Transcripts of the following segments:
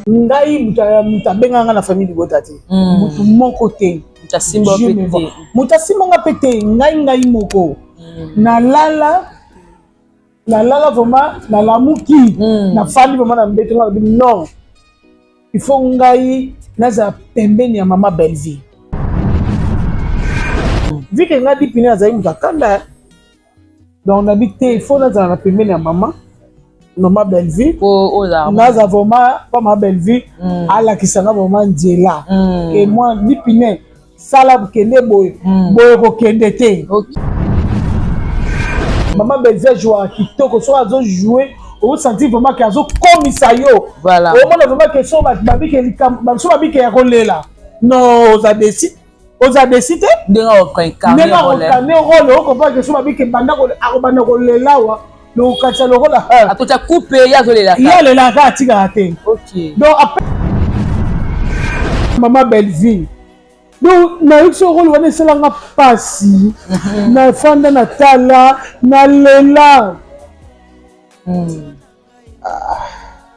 Ngai moto abengaka nga na famille libota te, motu moko te. Moto asimbanga mpe te. Ngai moko nalala, nalala vraiment, nalamuki, nafandi vraiment na mbeto, nga nalobi: non, il faut ngai nazala pembeni ya mama Bellevie, vu que ngai Dipine azali moto akanda. Donc nabi te, il faut nazala na pembeni ya mama Bellevie, naza vraiment pa mama Bellevie, alakisanga vraiment nzela ke moi Dipine, sala, kende boye boye, kokende te. Mama Bellevie ajouaka kitoko. Soki azojoue, osentir vraiment ke azokomisa yo. Omona vraiment ke so babike likambo, so babike ya kolela, non, oza déçu, oza déçu te. Ndenge Ndenge akoincarne rôle, okomprendre ke so babike banda, akobanda kolela awa, lokatisa lokola Akotya coupe, ye azolelaka. Ye alelaka, atikaka te. Donc mama Bellevie, donc nayoki so rôle wana esalanga mpasi, nafanda, natala, nalela.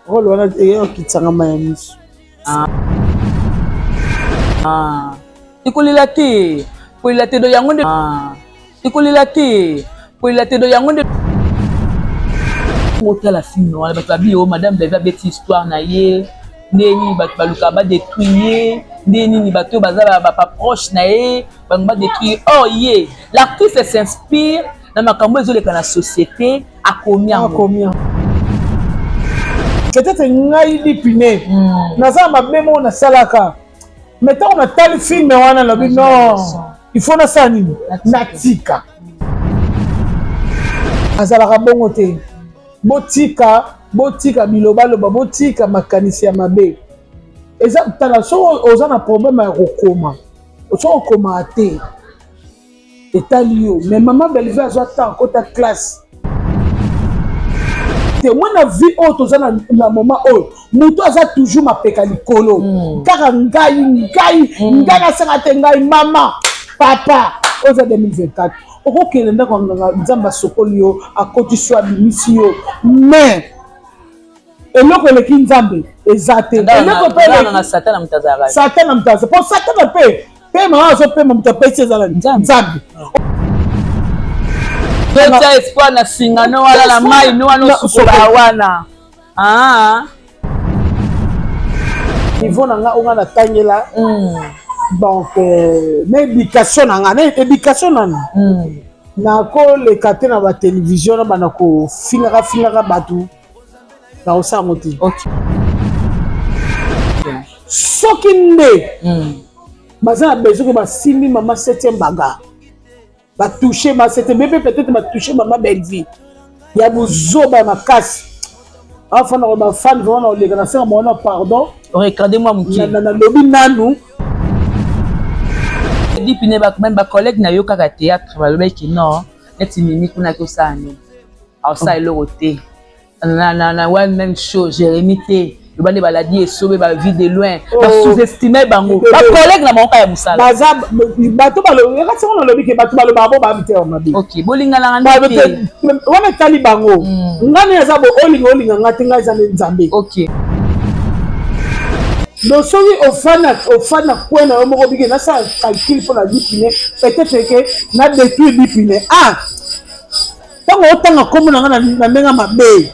Rôle wana eyokitsanga mai ya miso. Ekolela te, kolela te. Do yango nde ekolela te, kolela te. Do yango nde otala film wana, bato babi o madame Bellevie abeti histoire na ye nde nini, bato balukaka badétruire ye nde nini, bato oyo baza baproche na ye, bango badétruire. Or ye l'artiste s'inspire na makambo ezoleka na société, akomi yango. Peut-être ngai Dipine naza na mabe moko nasalaka, mais ntango natali film wana, nalobi: non, il faut nasala nini? Natika. Azalaka bongo te. Botika, botika bilobaloba, botika makanisi ya mabe. Eza tala, soki oza na problème ya kokoma, soki okomaka te, etali yo. Mais mama Bellevie azwa temps akota classe te. Mwana vie oyo toza na moment oyo, moto aza toujours mapeka likolo, kaka ngai, ngai, ngai nasanga te, ngai mama, papa. Oyo eza 2024, okokende ndako ya nganga, Nzambe asokoli yo, akotisi yo, abimisi yo. Mais eloko eleki Nzambe eza te. Eloko mpe Satana moto azalaka. Satana moto aza, po Satana mpe mama azopema, moto apesi eza na Nzambe. Totia espoir na singano wana, na mai no wana, osukola wana. Niveau na nga, onga natangela, donc na éducation na nga, na éducation nani, nakoleka te na batélévision na banda kofingaka fingaka bato, nakosala yango te. Soki nde baza na besoin ke basimbi mama septième bagarre, batouche ma septième bebe, peut-être batouche mama Bellevie ya bozoba ya makasi, afanda bafani vraiment, na oleka nasenga mwana pardon. Recadre mwa moke. Nalobi nanu. Dipine, même bacollègue na yo kaka théâtre balobaki non, neti Mimi kuna akosala nini, aosala eloko te na one même show, Jérémi te, loba nde baladi esobe, bavie de loin, basous-estime bango, bacollègue na bango kaka ya mosala. Baza bato balobaka sango, nalobi ke bato balobaka bo bamitema mabe. Ok, bolinganaka nde te. Wana etali bango. Nga nde naza bo, olinga, olinga nga te, ngai eza nde Nzambe. Donc soki ofandi na coin na yo moko, bike nasala calcul mpo na Dipine, peut-être ke na détruire Dipine. Ah, ntango otanga nkombo na nga na ndenge mabe,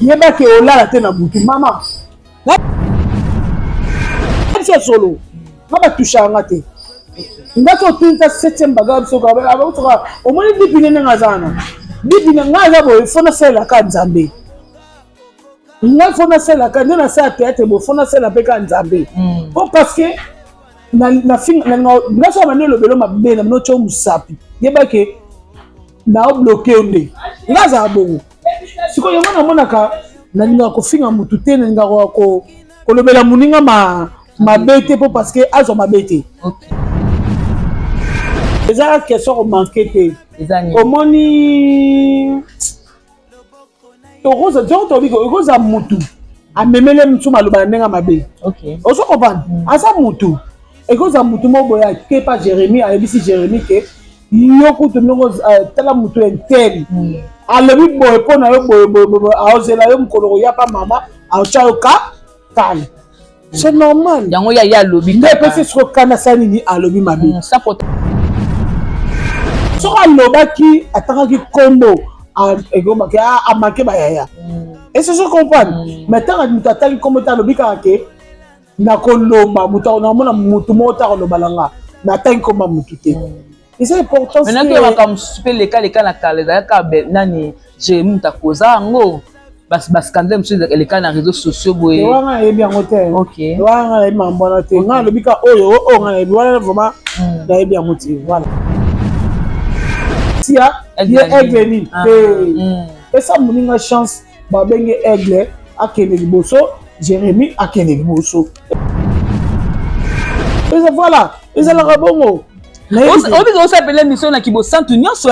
yebake olala te na butu. Mama biso ya solo, nga batushaka nga te. Nga so otunta septième bagarre, biso soka omoni Dipine ndenge aza wana. Dipine, nga aza boye, faut nasalelaka Nzambe. Ngai faut nasalelaka nde nasala théâtre boye, faut nasalela mpe kaka Nzambe, po parce que nga so bandi elobelo mabe na bino, tio mosapi, yebake naobloke yo. Nde nga azala bongo. Sikoyo yango namonaka, nalingaka kofinga motu te, nalingaka kolobela moninga mabe te, mpo parce que azwa mabe te. Eza question komanke te. Omoni, tokoza tobi, ekozala mutu amemele motu maloba na ndenge mabe, ozo comprendre? Aza mutu, ekozala mutu moko boye ake pa Jérémi, ayebisi Jérémi ke yo kutu ndongo, tala mutu intel alobi boye mpo na yo, boye boye boye, aozela yo mokolo koya pa mama, aotya yo ka kale. C'est normal. Yango ya ye alobi. Nde epesi soko kanda asala nini, alobi mabe. Soki alobaki, atangaki nkombo, ekomaki amake bayaya. Est-ce que comprendre? Mais ntango moto atangi nkombo te, alobi kaka ke nakoloba moto, namona motu moko te akoloba na nga, mais atangi nkombo ya motu te. Eza importance. Maintenant ke makambo mosusu mpe leka na kala, ezalaka nani, Jérémi moto akoza yango, bascandale mosusu eleka na réseaux sociaux boye. Wana nayebi yango te. Wana nayebi makambo wana te. Ngai nalobi ka oyo oyo ngai nayebi wana, vraiment nayebi yango te. Voilà, tia ye aigle nini te, pesa moninga chance. Babenge aigle akende liboso, Jérémi akende liboso. Eza voilà, ezalaka bongo. Oyebi osapela émission na kibosantu nyonso.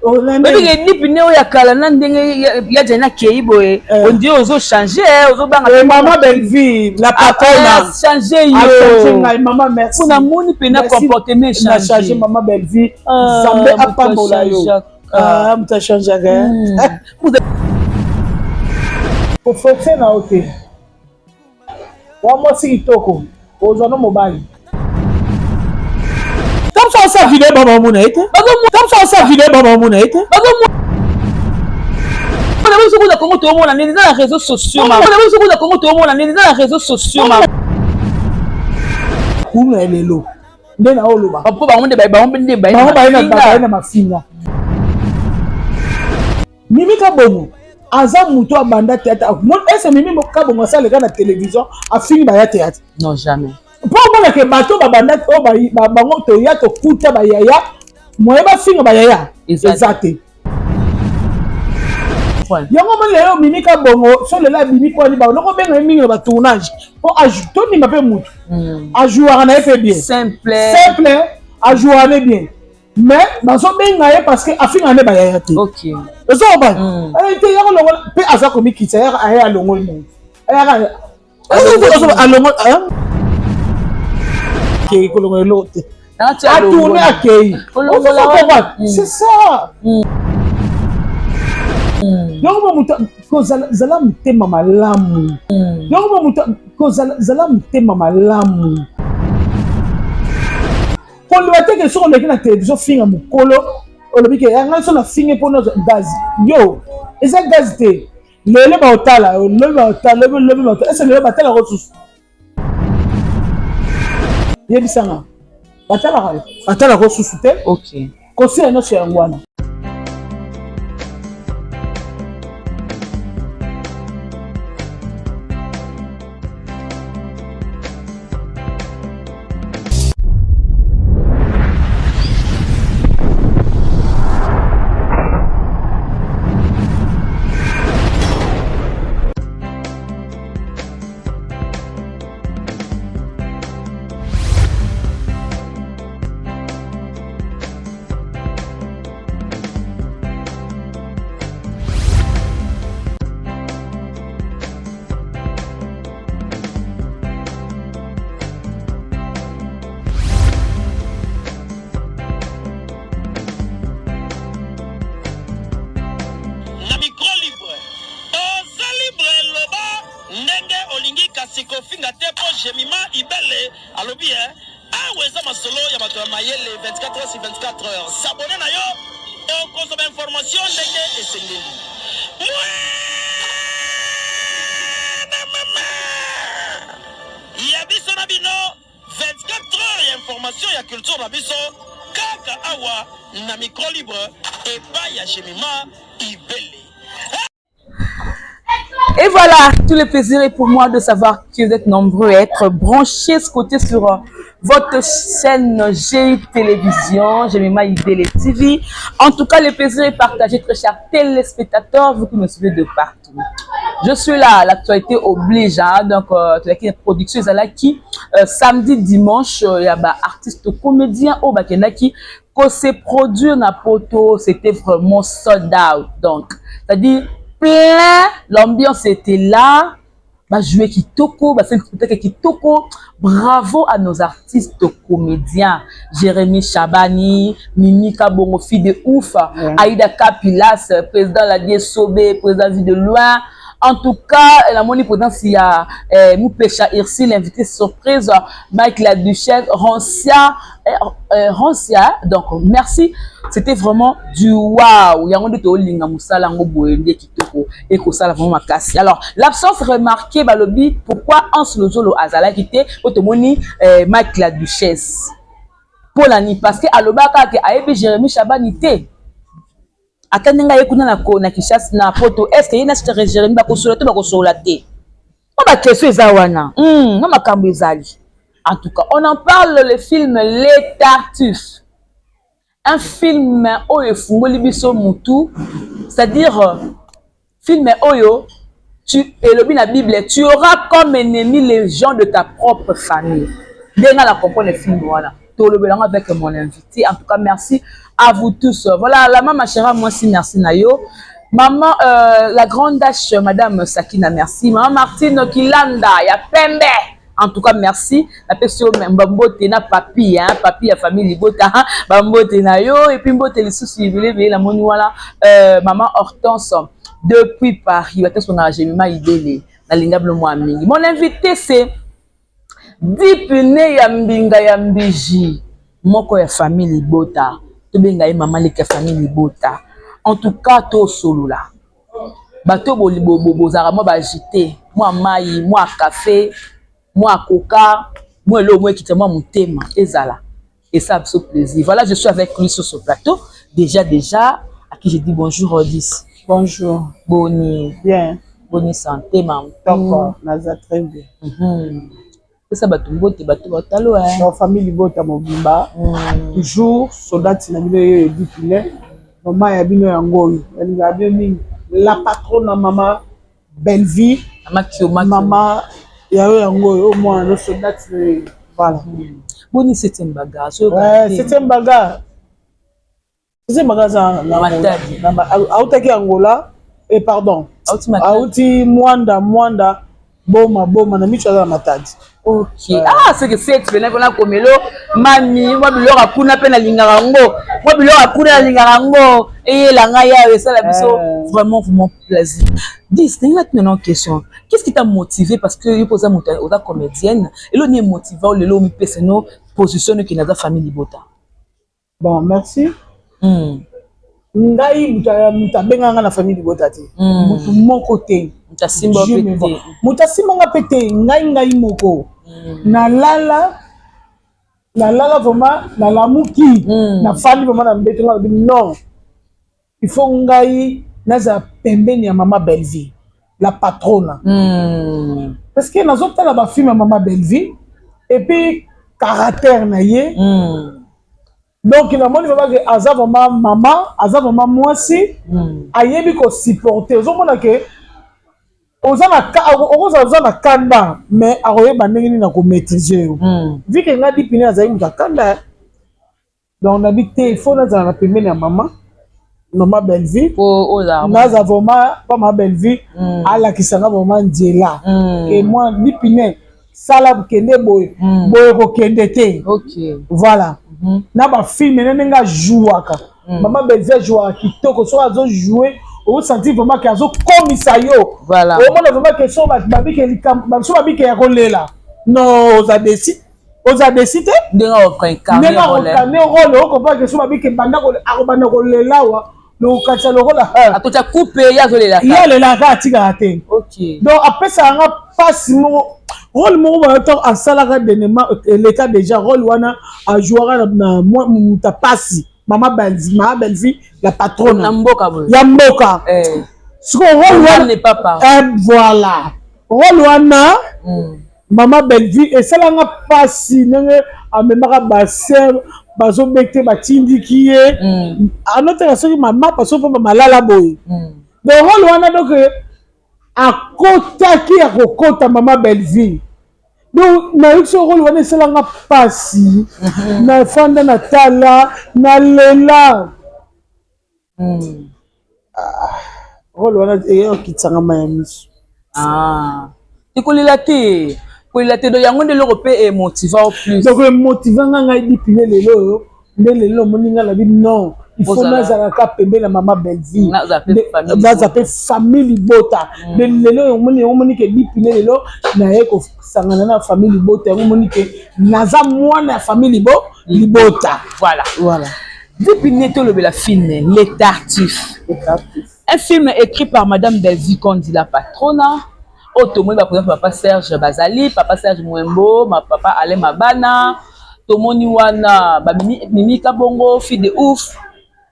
Oyebi ke dipine oyo ya kala na ndenge ya Jani akei boye, ondire ozochange, ozobanga. Mama Belleville, la patronne. Change yo. Ngai mama, merci. Mpo namoni mpena comportement. Change. Mama Belleville, Nzambe apambola yo. Moto achangeaka, koforce na yo te. Wa mwasi kitoko, ozwa no mobali. Comme ça osa video, baba omona ye te. Comme ça osa video, baba omona ye te. Biso kuza Kongo, toomona nini eza na réseaux sociaux. Biso kuza Kongo, toomona nini eza na réseaux sociaux. Kuna ya lelo nde na oloba. Po bango nde bango nde. Bango baye na mafinga. Mimi Kabongo aza moto abanda théâtre. Ese Mimi Kabongo asaleka na télévision afingi baya théâtre? Non, jamais. Mpo omonake bato babanda oyo, bango toya tokuta bayaya moye bafinga bayaya eza te. Yango omoni lelo Mimi Kabongo, so lelo abimi mpo ani bango nokobenga ye mingi na batournage, mpo tondima mpe mutu ajouaka na ye mpe bien. Simple. Simple, ajouaka ne bien, mais bazobenga ye parce que afingaka nde bayaya te. Ezoba te, yaka longola mpe aza komikitisa, yaka aye alongoli motu, ayaka alongoli, akei kolongola eloko te, atourne, akei. C'est ça. Yango mo moto kozala motema malamu, yango mo moto kozala motema malamu, koloba te ke soki oleki na télévision, finga mokolo, olobi ke ngai so nafinge mpona gaz yo, eza gaz te. Lelo baotala, lobi baotala, lobi lobi baotala. Ese lelo batalaka susu? Yebisanga, batalaka, batalaka susu te. Kosila nyonso yango wana. Na micro libre, oza libre, loba ndenge olingi, kasi kofinga te, mpo Jemima Ibele alobi e awa eza masolo ya bato ya mayele. 24 heures sur 24 heures, s'abonner na yo, okozwa bainformation ndenge esengeli. Mwana mama ya biso na bino, 24 heures ya information ya culture na biso, kaka awa na micro libre, epai ya Jemima Ibele. Et voilà, tout le plaisir est pour moi de savoir que vous êtes nombreux à être branchés ce côté sur votre chaîne G Télévision, Jemima Ibele TV. En tout cas, le plaisir est partagé, très chers téléspectateurs, vous qui me suivez de partout. Je suis là, l'actualité oblige, hein, donc euh, production ezalaki samedi, dimanche, il y a ba artiste comédien oyo bakendaki ko se produire na poto, c'était vraiment sold out. Donc, c'est-à-dire plein, l'ambiance était là, bajoué kitoko, basali spectacle kitoko. Bravo à nos artistes comédiens, Jérémy Chabani, Mimi Kabongo, fille de ouf, Aïda Kapilas, président Ladier Sobé, président Vie de Loin. En tout cas, namoni présence ya Mupesha Irsi, l'invité surprise, Mike la Duchesse, Roncia, Roncia. Donc merci, c'était vraiment du waouh. Yango nde tolinga mosala yango boye nde kitoko ekosala vraiment makasi. Alors, l'absence remarquée, balobi pourquoi Anse Lozolo azalaki te? Po tomoni Mike la Duchesse. Mpo na nini? Parce que alobaka ke ayebi Jérémi Chabani te. Ata ndenge aye kuna na Kinshasa, na Poto, est ce que ye na Jérémi bakosolola to bakosolola te? Mo baquestion eza wana na makambo ezali. En tout cas, on en parle, le film Les Tartuffes, un film oyo efungoli biso mutu, c'est-à-dire film oyo tu elobi na Bible: "Tu auras comme ennemi les gens de ta propre famille." Ndenge na comprendre film wana, tolobelanga avec mon invité. En tout cas, merci à vous tous. Voilà, la maman chéra, moi aussi, merci na yo. Maman, la grande H, madame Sakina, merci. Maman Martine Kilanda ya pembe, en tout cas merci. Napesi yo bambote na papi, hein, papi ya famille libota, bambote na yo. Et puis mbote lisusu ebele ebele namoni wana, maman Hortense depuis Paris. Bato songaka Jemima Idele, nalinga bino mwa mingi. Mon invité, c'est Dipine ya mbinga ya mbiji moko ya famille libota, tobenga ye mama leki ya famille libota. En tout cas, tosolola. Bato bozalaka mwa baagité, mwa mai, mwa café, mwa coca, mwa eloko mwa ekita mwa motema ezala esala biso plaisir. Voilà, je suis avec lui sur ce plateau déjà déjà, à qui je dis bonjour, 10. Bonjour. Boni? Bien. Boni santé, mama? D'accord, naza très bien. Pesa bato mbote, bato batalo. Na famille libota mobimba, toujours soldati na bino oyo Edipine, mama ya bino yango oyo nalingaka bino mingi, la patronne na mama Bellevie. Mama Kioma. Mama ya yo yango oyo, mwana no soldati, voilà. Boni septième bagarre? Ouais, septième bagarre, septième bagarre aza autaki Angola, eh pardon, auti Mwanda, Mwanda, Boma, Boma na miso, aza na Matadi. Ok, ah, c'est que c'est pena mpona komelo mami mwa biloko akuna mpe nalingaka yango, mwa biloko akuna nalingaka yango, eyela ngai yayo esala biso vraiment vraiment plaisir. Dis, ndenge natuna na question: qu'est-ce qui t'a motivé? Parce que yo mpo oza moto, oza comédienne, elo nini emotive o lelo omipesa no position okende aza famille libota? Bon, merci. Ngai moto abengaka nga na famille libota te, motu moko te. Moto asimba mpe te? Moto asimbanga mpe te. Ngai moko nalala, nalala vraiment, nalamuki, nafandi vraiment na mbeto, nga nalobi: non, il faut ngai nazala pembeni ya mama Bellevie, la patronne, parce que nazotala bafilm ya mama Bellevie et puis caractère na ye. Donc namoni vraiment ke aza vraiment mama, aza vraiment mwasi ayebi kosupporter. Ozomona ke oza na okozala, oza na kanda, mais akoyeba ndenge nini na komaîtrise yo. Vu que nga Dipine azali moto akanda, donc nabi te, il faut nazala na pembeni ya mama Bellevie, naza vraiment pa mama Bellevie, alakisanga vraiment nzela e moi Dipine sala, kende boye boye, kokende te. Voilà, na bafilm ne ndenge ajouaka, mama Bellevie ajouaka kitoko. Soki azojoue, osentir vraiment ke azokomisa yo, omona vraiment ke so babike likambo, so babike ya kolela, non, oza déçu, oza déçu te. Ndenge ndenge akoincarne rôle, okomprendre ke so babike banda akobanda kolela awa, lokatisa lokola akotya coupe, ye azolelaka. Ye alelaka, atikaka te. Donc apesaka nga mpasi moko, rôle moko boye to asalaka dernièrement, eleka déjà, rôle wana ajouaka na moto apasi, mama Bellevie la patronne. Na mboka boye. Ya mboka. Sikoyo rôle wana, voilà, rôle wana mama Bellevie esalanga mpasi ndenge amemaka bassin, bazobete, batindiki ye, anoteka soki mama soki mpo malala boye. Donc rôle wana, donc akotaki ya kokota mama Bellevie, donc nayoki so rôle wana esalanga mpasi, nafanda, natala, nalela. Rôle wana eyokitsanga mai ya miso. Te, kolela te, kolela te. Donc yango nde eloko mpe emotiva o plus? Donc emotiva nga, ngai Dipine, lelo oyo nde lelo omoni ngai nabi non. Il faut nazalaka pembeni na mama Belleville, naza mpe famille libota. Lelo omoni, omoni ke Dipine lelo naye kosangana na famille libota. Yango omoni ke naza mwana ya famille libota. Voilà. Voilà. Dipine, tolobela film Les Tartuffes, un film écrit par Madame Bellevue Kondi, la patrona. Oyo tomoni baprésence papa Serge bazali, papa Serge Mwembo, ma papa Alain Mabana. Tomoni wana bamimika bongo fille de ouf.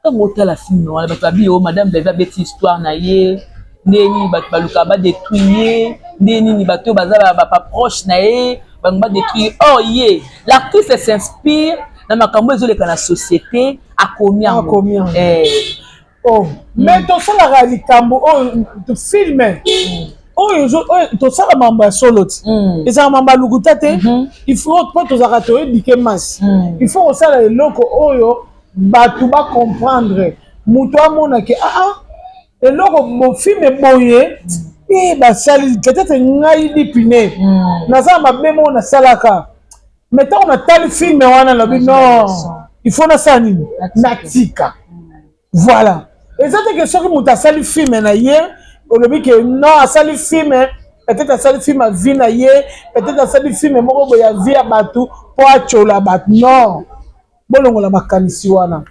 Ntango otala film wana, bato babi o Madame Bellevue abeti histoire na ye, nde nini bato balukaka badétruire ye, nde nini bato oyo baza baproche na ye bango badétruire. Or ye, l'artiste, s'inspire na makambo ezoleka na société, akomi yango. Oh, mais tosalaka likambo oyo, film oyo tosala mambo ya solo ti ezalaka mambo ya lokuta te. Il faut, mpo tozalaka toyebike masi, il faut kosala eloko oyo bato bacomprendre, moto amonake aa eloko bofilm boye e basali. Peut-être ngai Dipine naza na mabe moko nasalaka, mais ntango natali film wana, nalobi non, il faut nasala nini? Natika. Voilà, eza te ke soki moto asali film na ye, olobi ke non, asali film, peut-être asali film ya vie na ye, peut-être asali film moko boye ya vie ya bato mpo atyola bato. Non, bolongola makanisi wana.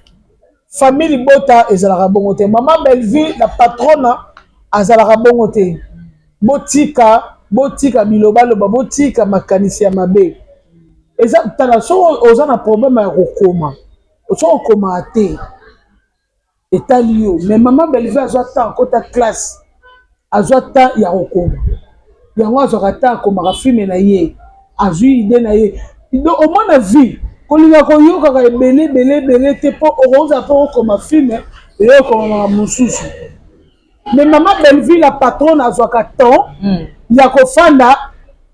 Famille libota ezalaka bongo te. Mama Bellevue, la patrona, azalaka bongo te. Botika, botika bilobaloba, botika makanisi ya mabe. Eza tala, soki oza na problème ya kokoma, soki okomaka te, etali yo. Mais mama Bellevue azwa temps akota classe, azwa temps ya kokoma yango, azwaka temps akomaka film na ye, azwi idée na ye. Donc omona vie kolinga koyokaka ebele ebele ebele te, mpo okozala mpo okoma film eyokomaka mosusu. Mais mama Bellevue, la patronne, azwaka temps ya kofanda,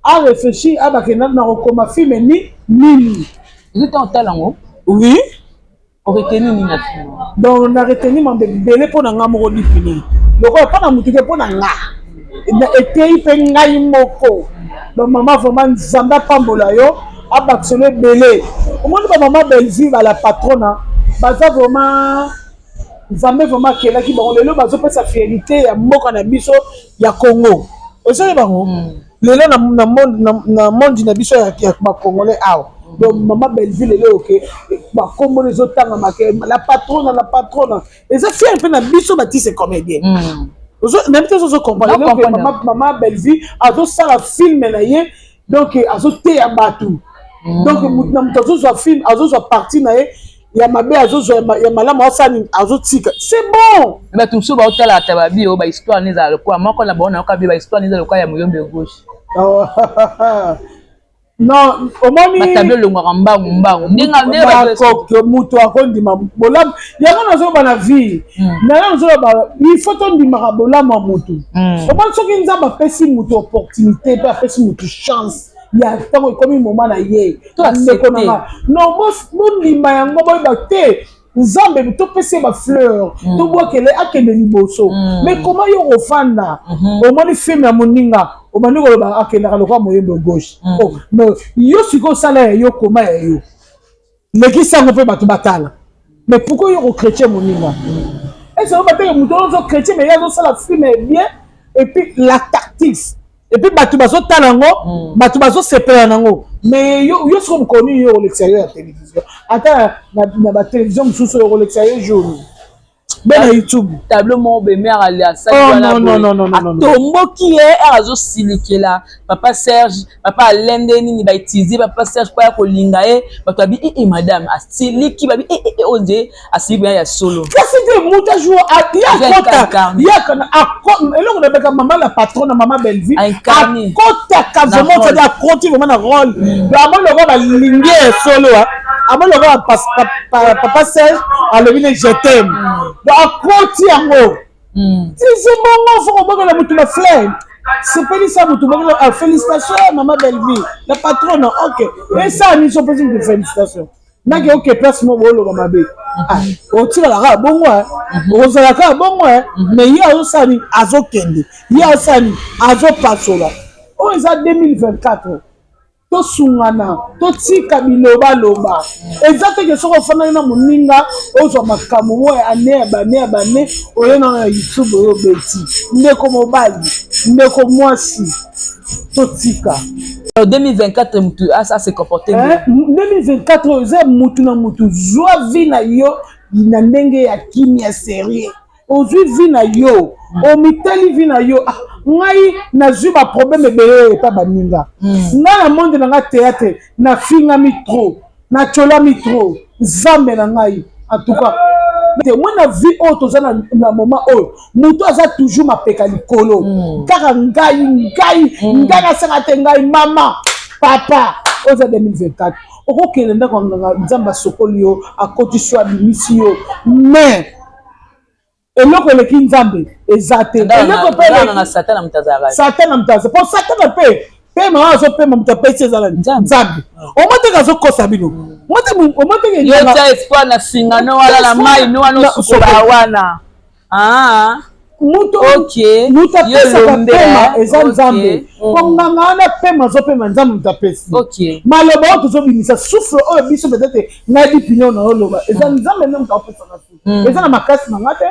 aréfléchir, abakenda na kokoma film ni nini. Ozwi ntango otala yango? Oui. Oreteni nini na film? Donc na reteni mambo ebele mpo na nga moko Dipine, lokola mpo na motu te, mpo na nga eteyi mpe ngai moko. Donc mama, vraiment, Nzambe apambola yo, abakiselo ebele. Omoni, bamama Bellevue, bala patrona, baza vraiment, Nzambe vraiment akelaki bango. Lelo bazopesa fierté ya mboka na biso ya Congo. Osali bango lelo na monde na biso ya bacongolais awa. Donc mama Bellevue lelo oke bakombona ezotangama ke la patrona, la patrona. Eza fier mpe na biso baartiste comédien. Nayebi te ozocomprendre. Lelo mama Bellevue azosala film na ye, donc azoteya bato. Donc moto na moto azozwa film, azozwa parti na ye ya mabe, azozwa ya malamu, asala nini, azotika, c'est bon. Bato mosusu baotala ata babi oyo bahistoire ne ezala lokola moko na bango, nayoka bi bahistoire ne eza lokola ya moyombe gauche. Non, omoni, batableau elongwaka mbangu mbangu. Ndenge moto akondima bolamu yango, nazoloba na vie nayo, nazoloba il faut tondimaka bolamu ya motu. Omoni, soki Nzambe apesi motu opportunité mpe apesi motu chance ya ntango ekomi moma na ye, ndeko na nga, non, bondima yango, boyeba te Nzambe topesi ye bafleur, tobwakele, akende liboso. Mais comment yo kofanda, omoni film ya moninga, obandi koloba akendaka lokola moyembe gauche? Mais yo sikoyo osala ya yo, koma ya yo, lekisi yango mpe bato batala. Mais pourquoi yo kochrétien moninga? Ese oyo bateke moto oyo ozochrétien, mais ye azosala film bien et puis la tactique, et puis bato bazotala yango, bato bazosepela nango. Mais yo sikoyo, mokoni yo kolekisa yo ya télévision, ata na batélévision mosusu oyo kolekisa yo jour mpe na YouTube. Tableau moko boye, mare asali wana, atomboki ye ere azosilikela papa Serge, papa Alende nini, bautilize papa Serge mpo ya kolinga ye. Bato babi ee madame asiliki, babi ee oyo nde asiliki mpenza ya solo. Kasi te, moto ajour ye akota eloko nabeka mama la patronne na mama Bellevue akotaka vraiment, c'est-à-dire akoti vraiment na rôle. Donc amoni lokola balingi ya solo, amoni lokola papa Serge alobi ne "je t'aime", donc akoti yango tisi bongo. Faut kobokela motu na fleur, sepelisa motu, bokela félicitation mama Bellevue, la patronne. Ok, esala miso, opesi motu félicitation, nake oke place moko booloba mabe, otikala kaka bongo, ozala kaka bongo. Mais ye azosala nini? Azokende, ye azosala nini? Azopasola. Oyo eza 2024. Tosungana, totika bilobaloba. Eza te ke soki ofandaki na moninga, ozwa makambo moko ya ane ya bane ya bane, oye nano na YouTube oyo obeti. Ndeko mobali, ndeko mwasi, totika. 2024, mutu ase comporte. 2024 oyo eza mutu na mutu. Zwa vie na yo na ndenge ya kimia, sérieux. Ozwi vie na yo, omitali vie na yo. Ah, ngai nazwi baproblème ebele epa baninga. Ngai na monde na ngai théâtre, nafingami trop, natyolami trop. Nzambe na ngai, en tout cas te moi na vie oyo toza na moment oyo, moto aza toujours mapeka likolo. Kaka ngai, ngai, ngai, nasenga te ngai, mama, papa. Oyo eza 2024. Okokende ndako ya nganga, Nzambe asokoli yo, akotisi yo, abimisi yo, mais eloko eleki Nzambe eza te. Eloko mpe Satana moto azalaka. Satana moto aza, po Satana mpe pema oyo azopema, moto apesi ezala Nzambe. Omo teke azokosa bino, omo teke. Yo tia espoir na singano wana, na mai no wana, osukola wana. Ah. Moto moto apesaka pema eza Nzambe. Po nganga wana pema azopema, Nzambe moto apesi. Maloba oyo tozobimisa, souffle oyo biso, peut-être ngai dipino na oloba, eza Nzambe nde moto apesaka souffle. Eza na makasi na nga te.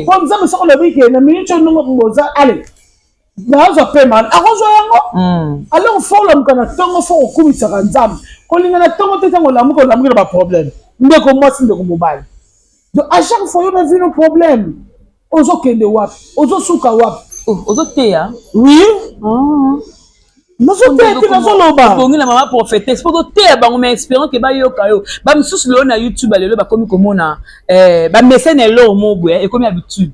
Po Nzambe soki olobi ke na minute oyo ndongo boza, ale nazwa pema, akozwa yango. Alors faut olamuka na ntongo, faut kokumisaka Nzambe. Kolinga na ntongo te, ntango olamuka, olamuki na baproblème. Ndeko mwasi, ndeko mobali, donc à chaque fois yo na vino problème, ozokende wapi? Ozosuka wapi? Ozoteya. Oui, nazoteya te, nazoloba. Obongi na mama prophétesse mpo ozoteya bango, mais espérant ke bayoka yo. Bamisusu lelo na YouTube, lelo bakomi komona bamesene, eloko mo boye ekomi habitude.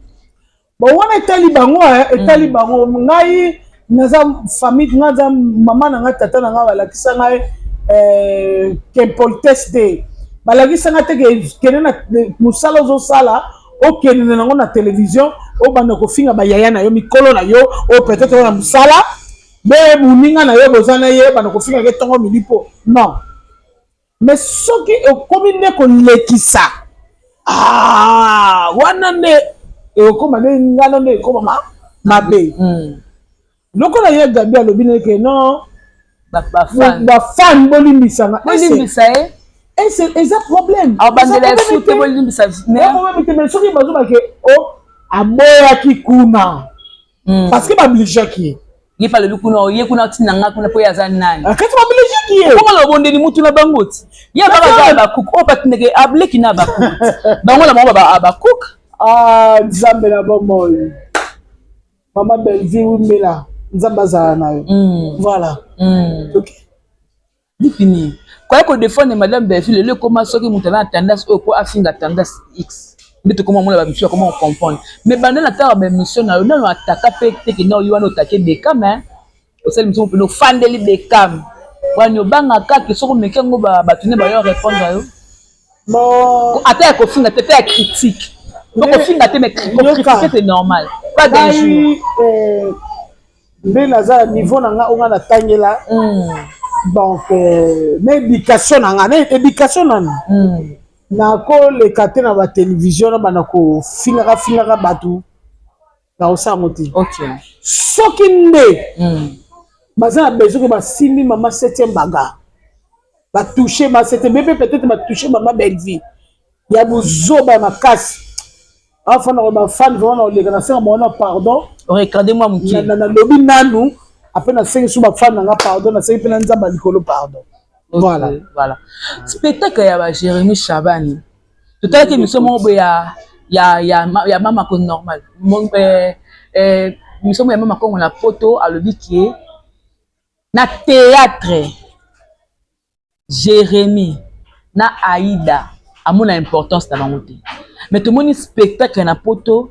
Bon, wana etali bango, etali bango. Ngai naza famille, ngai naza mama na ngai, tata na ngai balakisa ngai ke impolitesse te. Balakisa ngai te ke kende na mosala ozosala, okende na yango na télévision, obanda kofinga bayaya na yo, mikolo na yo oyo peut-être oyo na mosala be moninga na yo, boza na ye, banda kofinga ke ntongo midi mpo non. Mais soki okomi nde kolekisa, ah, wana nde ekokoma nde ngano, nde ekoma mabe. Lokola ye Gabi alobi neke non, bafan bolimbisanga. Bolimbisa ye. Eza problème. Abandela esu te, bolimbisa. Problème te, mais soki bazobake o aboyaki kuna parce que baobligeaki ye. Ye mpe alobi kuna, ye kuna otinda nga kuna mpo ye aza nani? Kati baobligeaki ye. Bongo na obondeli mutu na bango ti ye abaka bakuku oyo batindeke ableki na bakuku bango na bango bakuku. Ah, Nzambe na bomoi, mama Bellevue, wumela, Nzambe azala na yo. Voilà. Ok. Dipini koya kodefendre madame Bellevue lelo ekoma soki moto aza na tendance oyo po afinga tendance x nde tokoma mona bamisusu akoma kocomprendre. Mais banda na tala baémission na yo, nano ataka mpe teke na oyo wana otake Bekam, osali mosuku mpena ofandeli Bekam wani, obanga kaka soki omeki yango, bato nde bayo répondre yo. Bon, ata ya kofinga te, ata ya critique po kofinga te, mais kocritiquer, c'est normal, pas d'injure. Nde naza na niveau na nga oyo nga natangela, donc na éducation na nga, na éducation nanu, nakoleka te na batélévision na banda kofingaka fingaka bato, nakosala yango te. Soki nde baza na besoin ke basimbi mama septième bagarre, batouche ma septième mpe peut-être batouche mama Bellevue ya bozoba ya makasi, afanda bafani vraiment, na koleka nasenga bango na pardon. Recadre mwa moke. Nalobi nanu, après nasengi so bafani nanga pardon, nasengi mpe na Nzambe ya likolo pardon. Voilà. Voilà, spectacle ya ba Jérémie Chabani, totalaki émission moko boye ya mama ko normal, émission moko ya mama Kongo na Poto, alobi ke na théâtre Jérémie na Aïda amona importance na bango te. Mais tomoni spectacle na Poto,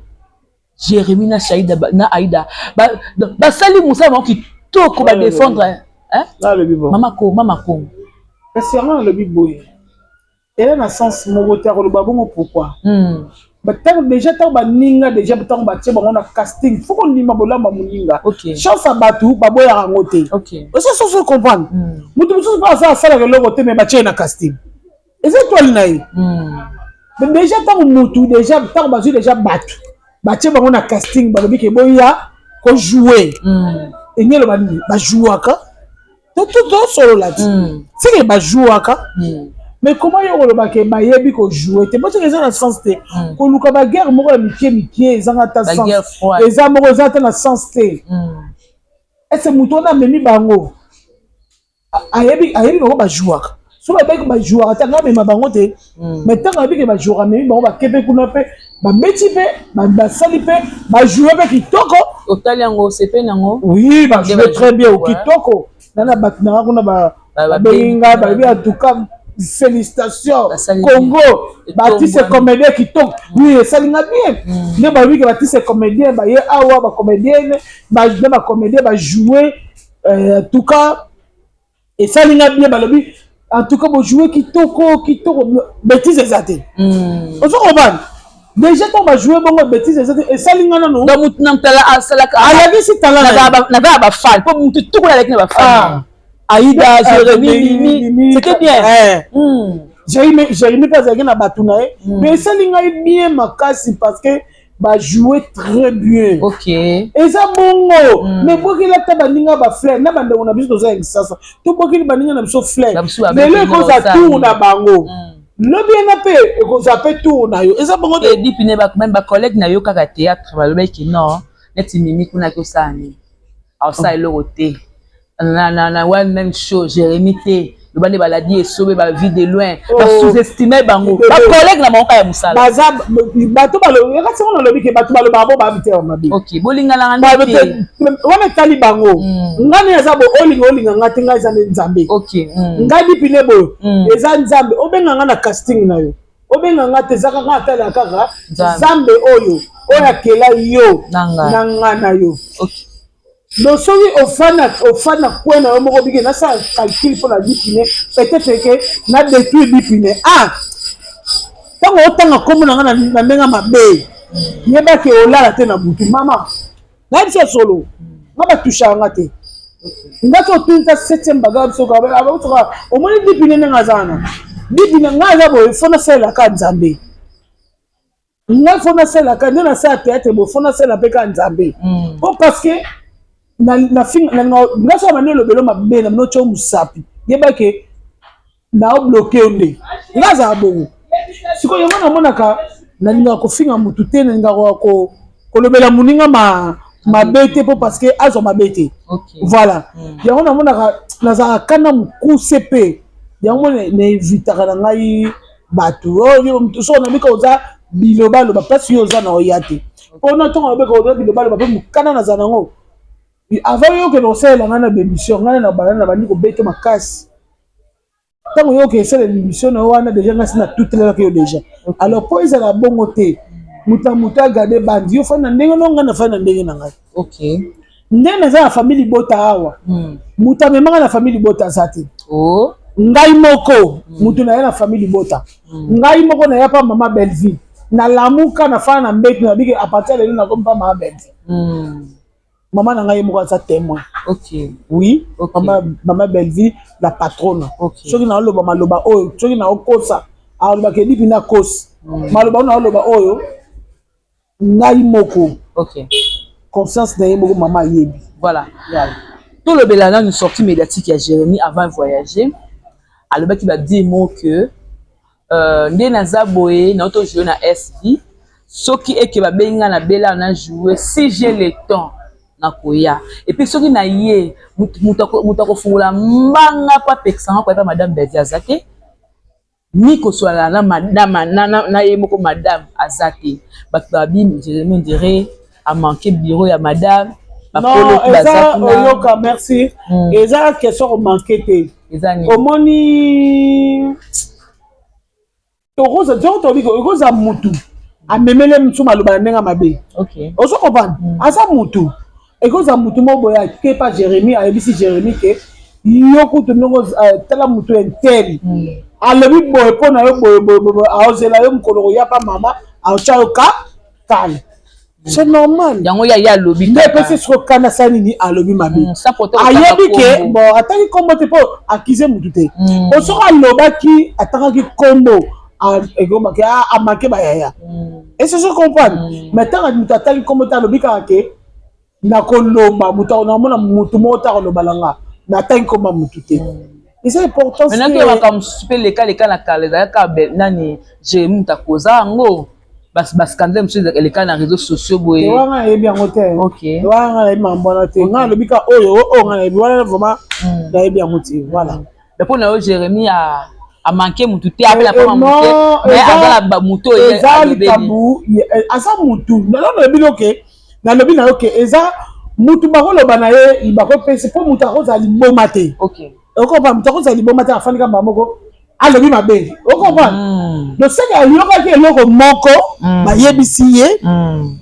Jérémie na Shaida na Aïda basali mosala bango kitoko, badéfendre mama ko mama Kongo. Kasi yango nalobi boye, eza na sens moko te akoloba bongo. Pourquoi? Ntango déjà, ntango baninga déjà, ntango batie bango na casting, faut kondima bolamba moninga. Chance ya bato baboyaka yango te. Oso soso comprendre, moto mosusu mpo aza asalaka eloko te, mais batie ye na casting, eza étoile na ye. Mais déjà ntango motu déjà, ntango bazwi déjà bato, batie bango na casting, balobi ke boya kojouer, elingi eloba nini? Bajouaka. Tosolola ti seke bajouaka. Mais comment yo kolobaka bayebi kojouer te? Boseke eza na sens te. Koluka baguerre moko ya mike mike ezanga ata sens, eza moko eza ata na sens te. Ese moto wana amemi bango, ayebi bango bajouaka. So babeki bajouaka te, anga amema bango te. Mais ntango ayebi ke bajouaka, amemi bango, bake mpe kuna mpe babeti mpe basali mpe bajoue mpe kitoko. Otali yango, osepeli yango? Oui, bajoue très bien, kitoko. Nana bato nanga kuna babengi ngai, balobi: "En tout cas, félicitations, Congo, baartiste comédien kitoko." Oui, esalinga bien nde balobi ke baartiste comédien baye awa, bacomédienne na bacomédien bajoue. En tout cas, esalinga bien. Balobi: "En tout cas, bojoue kitoko kitoko, bêtise eza te." Ozo comprendre déjà, ntango bajoue bongo, bêtise eza te, esalinga nano. Donc mutu na mutala asalaka. Alakisi tala. Naza ya bafan, mpo mutu tukola alaki na bafan. Aïda, Jérémy, Mimi, c'était bien. Jérémy mpe azalaki na bato na ye, mais esali ngai bien makasi parce que bajoue très bien. Eza bongo. Mais bokeli ata baninga bafleur na bandeko na biso, toza ya Kisasa, tobokeli baninga na biso fleur. Lelo ekozwa tour na bango, lobi ena mpe ekozwa mpe tour na yo. Eza bongo. Te dipine, même bacollègue na yo kaka théâtre balobaki non, neti Mimi kuna aki osala nini, aosala eloko te na one même show. Jérémy te, loba nde baladi esobe, bavie de loin, basous-estime bango, bacollègue na bango kaka ya mosala. Baza bato kati ngo, nalobi ke bato balobaka bo babi te mabe. Ok, bolinganaka nde te. Wana etali bango. Ngai nde naza bo, olinga olinga nga te, ngai eza nde Nzambe. Ngai dipine boyo, eza Nzambe. Obenga nga na casting na yo, obenga nga te, eza kaka atalaka kaka Nzambe oyo oyo akela yo na nga na yo. Donc soki ofanda kwe na yo moko, bike nasala calcul mpo na dipine, peut-être ke na détruire dipine. Ah, ntango otanga nkombo na nga na ndenge mabe, yebaki olala te na butu. Mama, nayebi so solo, nga batushaka nga te. Nga so otunisa septième baga biso, soka omoni dipine ndenge aza wana. Dipine nga aza boye, fo nasalelaka Nzambe. Ngai fo nasalelaka nde nasala théâtre boye, fo nasala mpe kaka Nzambe, po parce que nga soka bandi olobelo mabe na bino, otya mosapi, yebake naobloquer yo. Nde nga azala bongo. Sikoyo yango namonaka, nalingaka kofinga motu te, nalingaka kolobela moninga mabe te, mpo parce que azwa mabe te. Voilà, yango namonaka nazalaka kanda mokuse mpe yango na évitaka na ngai bato. Soko nabika oza bilobaloba, place yo oza na oya te, mpona ntongo nabeka oza bilobaloba mpe mokanda nazala nango. Avant yo okende kosalela ngai na bémission, ngai na bana na bandi kobeta makasi. Ntango yo okende esalela émission na yo wana, déjà ngai si na tutelelaki yo déjà. Alors mpo ezala bongo te, moto na moto agarde bandi yo fandi na ndenge no, ngai nafandi na ndenge na ngai. Ndenge naza na famille libota awa, moto amemanga na famille libota aza te. Ngai moko moto na ye na famille libota, ngai moko naya mpa mama Belleville. Nalamuka, nafanda na mbetu, nabiki: "À partir lelo nakomi mpa mama Belleville." Mama na ngai ye moko aza témoin. Oui. Mama, mama Belleville la patronne. Soki naoloba maloba oyo, soki naokosa, alobaka edipi nakosi. Maloba oyo naoloba oyo, ngai moko, conscience na ye moko mama ayebi. Voilà. Tolobela nanu sortie médiatique ya Jérémie avant voyager. Alobaki badire mo que nde naza boye, nauti tojouer na sd. Soki eke babengi nga na bela na jouer, si j'ai le temps nakoya. Et puis soki na ye moto akofungola mbanga mpo apekisanga koya mpa madame Belleville aza te, ni koswala na madame na ye moko madame aza te. Bato babi Jérémie ondire amanqué bureau ya madame. Non, eza oyoka, merci. Eza question komanquer te. Eza nini? Omoni, tokoza tokobi ekozala mutu amemele mosu maloba na ndenge mabe. Ozo comprendre? Aza mutu, ekozala mutu moko boye ake pa Jérémie, ayebisi Jérémie ke yo kutu ndongo tala mutu intel alobi boye mpo na yo boye boye boye, aozela yo mokolo koya pa mama, aotya yo ka kale. C'est normal. Yango ya ye alobi. Nde epesi siko kanda, asala nini? Alobi mabe. Ayebi ke bon, atangi nkombo te mpo akize mutu te. Po soki alobaki, atangaki nkombo, ekomaki amanquer bayaya. Est-ce que comprendre? Mais ntango moto atangi nkombo te, alobi kaka ke nakoloba moto, namona motu moko te akoloba na nga. Natangi koma mutu te, eza importance. Maintenant ke makambo mosusu mpe leka na kala, ezalaka nani, Jérémi moto akoza yango, bascandale mosusu eleka na réseaux sociaux boye. Wana nayebi yango te. Wana nga nayebi makambo wana te. Nga nalobi ka oyo nga nayebi wana, vraiment nayebi yango te, voilà. Mpo na yo, Jérémi amanke mutu te, apela mpona mutu te, mais aza na mutu oyo. Eza likambo, aza mutu. Nalobi noke, nalobi na yo ke eza mutu, bakoloba na ye, bakopesa, mpo mutu akozala liboma te. Okopa mutu akozala liboma te, afandi kamba moko, alobi mabe, ocomprendre? Donc seke ayokaki eloko moko, bayebisi ye,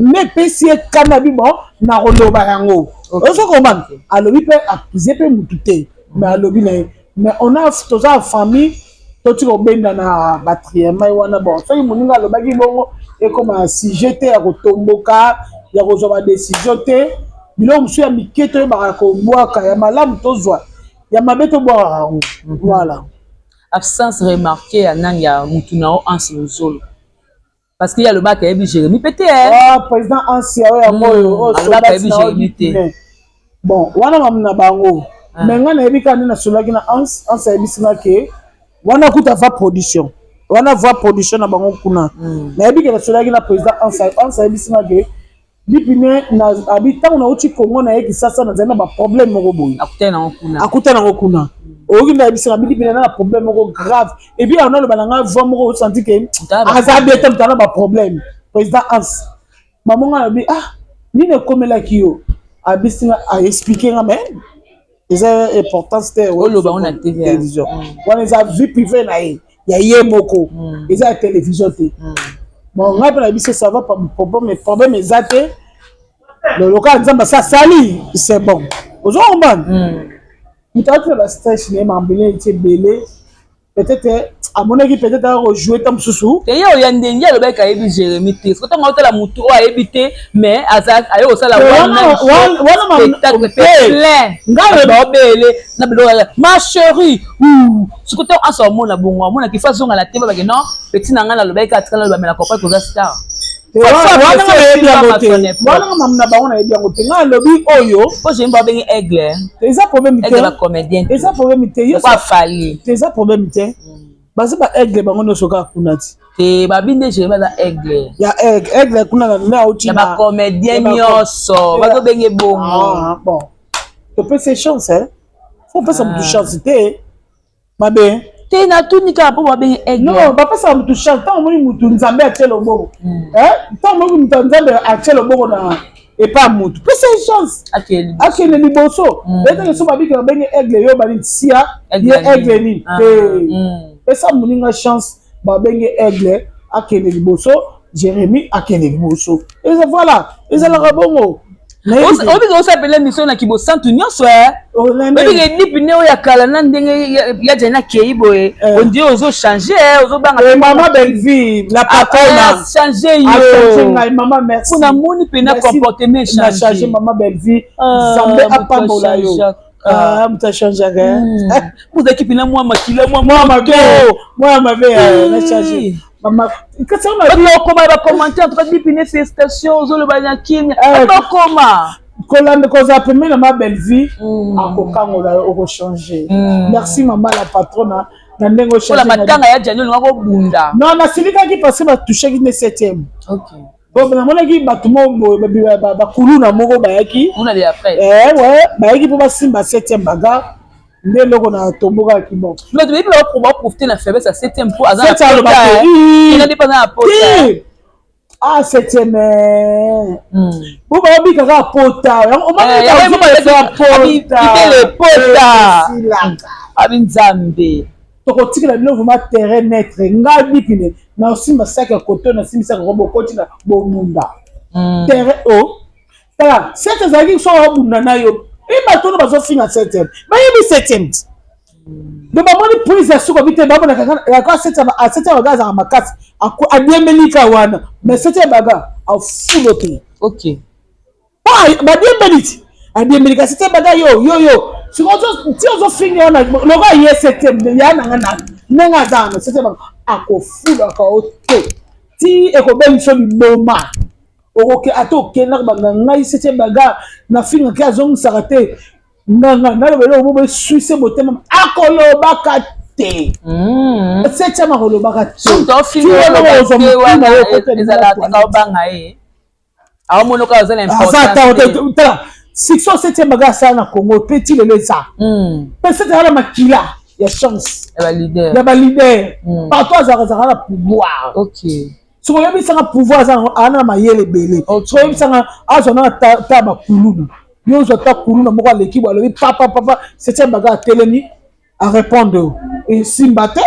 nde epesi ye kanda bi. Bon, nakoloba yango, ozo comprendre? Alobi mpe, accuse mpe mutu te, mais alobi na ye. Mais on a, toza ya famille, totika kobenda na batriema wana. Bon, soki moninga alobaki bongo, ekoma sujet te ya kotomboka, ya kozwa badécision te. Biloko mosusu ya mike toyebaka kobwaka, ya malamu tozwa, ya mabe tobwakaka yango, voilà. Absence remarquée ya nani, ya mutu na yo Anse Lozolo, parce que ye alobaka ayebi Jérémi mpe te. Président Anse oyo, yango oyo. Alobaka ayebi Jérémi te. Bon, wana mamu na bango, mais ngai nayebi kaka nde nasololaki na Anse. Anse ayebisi nga ke wana kuta va production, wana va production na bango kuna. Nayebi ke nasololaki na président Anse. Anse ayebisi nga ke Dipine abi, ntango nauti Kongo, naye Kisasa, nazali na baproblème moko boye. Akutani nango kuna. Oyoki nde ayebisi nga bi Dipine na problème moko grave. Et puis aona aloba na nga voix moko, osanti ke aza bien te, moto ana baproblème. Président Anse mamo nga alobi: "Ah, nini ekomelaki yo?" Abisi nga, aexpliquer nga, mais eza importance te. Télévision wana eza vie privée na ye, ya ye moko, eza ya télévision te. Bon, ngai mpe na biso, ça va, problème eza te. Lokola Nzambe asi asali, c'est bon, ozo comprendre? Moto atina bastress na ye, makambo eti ebele, peut-être amonaki, peut-être akojouer ta mosusu. Te, ye oya ndenge alobaki ayebi Jérémi te. Soki ntango otala motu oyo ayebi te, mais aye kosala spectacle pe plein, baobele na biloko, ma chérie. Soki ntango anso amona bongo, amonaki fa azonga na te, babake non, petit na ngai nalobaki atika naloba, mais na comprendre koza star. Wana nayebi yango te, wana mamu na bango, nayebi yango te. Ngai alobi oyo. Po Jérémi babengi aigle. Eza problème te. Aigle bacomédien. Eza problème te. Afali. Eza problème te, baza ba aigle bango nyonso kaka kuna ti. Te, babi nde Jérémi aza aigle. Ya aigle, aigle kuna na auti. Ya bacomédien nyonso bazobenge bongo. Bon, topesi chance, faut opesa motu chance te, mabe. Te, natuni kaka mpo babenge aigle. Non, bapesaka motu chance. Ntango omoni motu Nzambe atie loboko, ntango omoni motu Nzambe atie loboko na epa motu, pesa ye chance akende liboso. Eteke so babiki babenge aigle, yo bali sia ye aigle nini te. Pesa moninga chance, babenge aigle, akende liboso. Jérémi akende liboso, eza voilà, ezalaka bongo. Obiki osapela émission na kibosantu nyonso, obiki Dipine oyo ya kala na ndenge ya Jani akei boye, ondire ozochange, ozobanga. Mama Bellevue, la patronne. Change yo. Ngai mama, merci. Mpona moni mpena comportement. Change, mama Bellevue, Nzambe apambola yo. Moto achangeaka. Ozalaki mpena mwa makila. Mwa mabe, mwa mabe, na change. Okoma bacommentaire, en tout cas Dipine, félicitation, ozoloba na kimia, bakoma. Kolanda, kozala pembeni na ma Bellevue, akokangola yo, okochange. Merci mama la patronne na ndenge. Ola matanga ya Jani, olinga kobunda. Non, nasilikaki parce que batouchaki nde septième. Bon, namonaki bato moko boye, bakuluna moko bayaki, bayaki mpo basimba septième bagarre, nde eloko na tombokaki. Bon. Bato bayebi, baprofite na faiblesse ya septième mpo aza na pota. Ah, septième bo babika kaka pota. Pota abi Nzambe. Tokotikela bino vraiment terrain neutre. Ngai Bipine na osimba saki ya koto, nasimbi saki yango, bokoti na bobunda terrain o. Tala, sept ezalaki so babunda na yo e, bato oyo bazofinga septième bayebi septième ti. Donc bamoni prise ya suka bi te, bamonaka yaka septième baga azalaka makasi, adiembeli ka wana, mais septième baga afulo te. Badiembeli ti, adiembeli ka septième baga. Yo yo yo, sikoyo ti ozofinga wana, loko ye septième ya nanga na ndenge aza wana, septième baga akofulaka o te ti ekobengi so liboma. Okoke ata okendaka banga, ngai septième baga nafingaki, azongisaka te. Nganga naloba eloko moko eswise motema, akolobaka te. Septième akolobaka te. Ezalaka ye aomonoka aza na importance. Tala succès septième baga asala na Congo mpe ti lelo eza mpe septième aza na makila ya chance ya baleader partout, azalaka azalaka na pouvoir. Soki oyebisanga pouvoir, aza na mayele ebele. Soki oyebisanga azwa na ta bakuluna, yo ozwa ta kuluna moko aleki bo alobi papa papa, septième baga atelemi arépondre, esimba te,